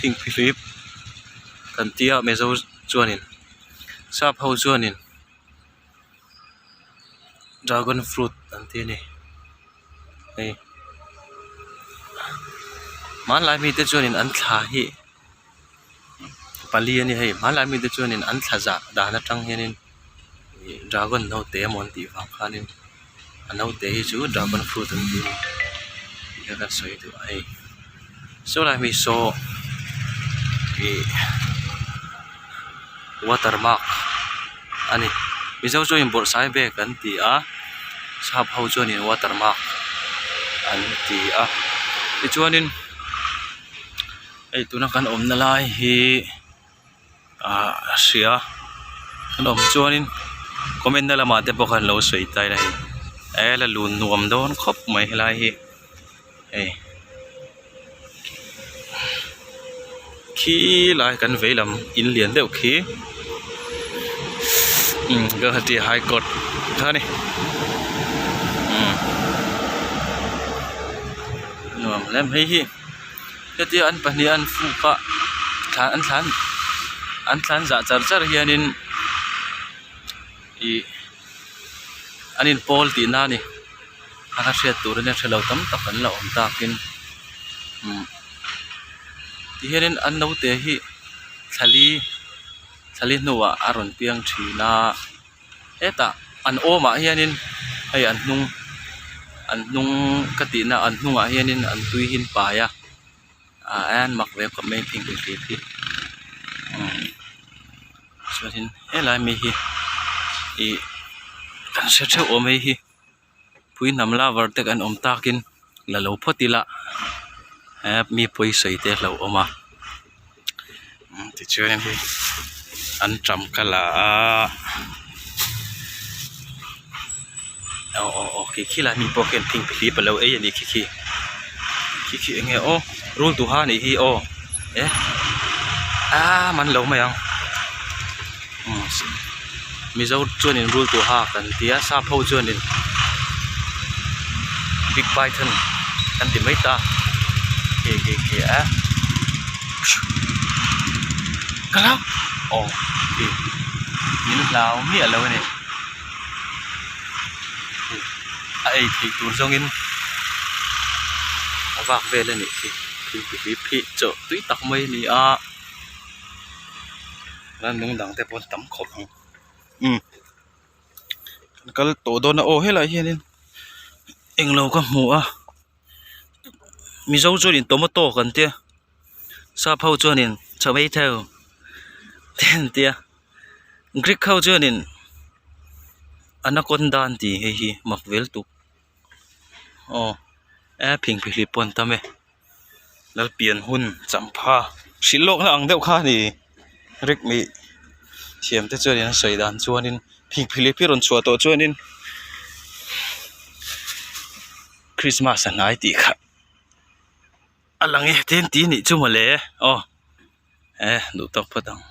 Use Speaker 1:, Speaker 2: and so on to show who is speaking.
Speaker 1: Phingphihlip kan tia Mizo chuanin sap ho chuanin dragon fruit an ti a ni hei hmanlai mite chuanin an thla hi pali a ni hei hmanlai mite chuanin an thla zah dan atang hianin ih dragon naute emaw an tih vang khanin a naute hi chu dragon fruit an ti a ni tih kha kan sawi duh a hei saw lai mi saw ih water mark a ni mizo chuanin bawrhsai bag an ti a sap ho chuanin water mark an ti a tichuanin hei tuna kan awmna lai hi ah a hria kan awm chuanin comment na lamah te pawh khan lo sawi ta ila hei e la lun nuam dawn khawp mai helai hi hei khi lai kan vei lam in lian deuh khi umm Guwahati high court kha a ni umm nuam hle mai hi. Hetia an pahnih an fuk a thlan an thlan an thlan zah char char hianin ih an inpawl tihna a ni a la hriat tur ania hrelo tam tak an la awm takin umm tihianin an naute hi thlali thlali hnuah a rawn piang thin a. Hetah an awmah hianin hei an hnung an hnung ka tihna an hnungah hianin an tui hi an pai a ah hian mak ve khawp mai thingpui hi chuanin helai mi hi ih kan hre theuh awm hei hi puihnam lover te kan awm takin la lo phawt ila mi pawisawi te a hlauhawm a tichuan hei antam ka la a aw aw aw khi khilai mi pawh khian thingpui alo ei anih khi khi khi khi eng nge aw rul duha anih hi aw eh aa man lo mai ang Mizo chuanin rul tuha kan ti a sap ho chuanin big python an ti mai ta khi khi khi a ka hlau aw khi min hlau miah lo a ni a ei theih tur zawngin a vak vel a nih khi thingpui phih chawh tui tak mai a ni a. Rannung dang te pawh an tam khawp ang umm kan kal tawh dawn a aw helaiah hianin englo ka hmu a mizo chuanin tomato kan tia sap ho chuanin tomato te an tia greek ho chuanin anaconda an ti hei hi mak vel tuk aw e phingphihlip pawh an tam e. Lalpian hun champha hrilh lawkna ang deuh kha a ni rik mi thiam te chuanin an sawi dan chuanin phingphilip hi rawn chhuah tawh chuanin christmas a hnai tih kha a lang e ten tih a nih chu mawle aw eh duh tawk phawt ang.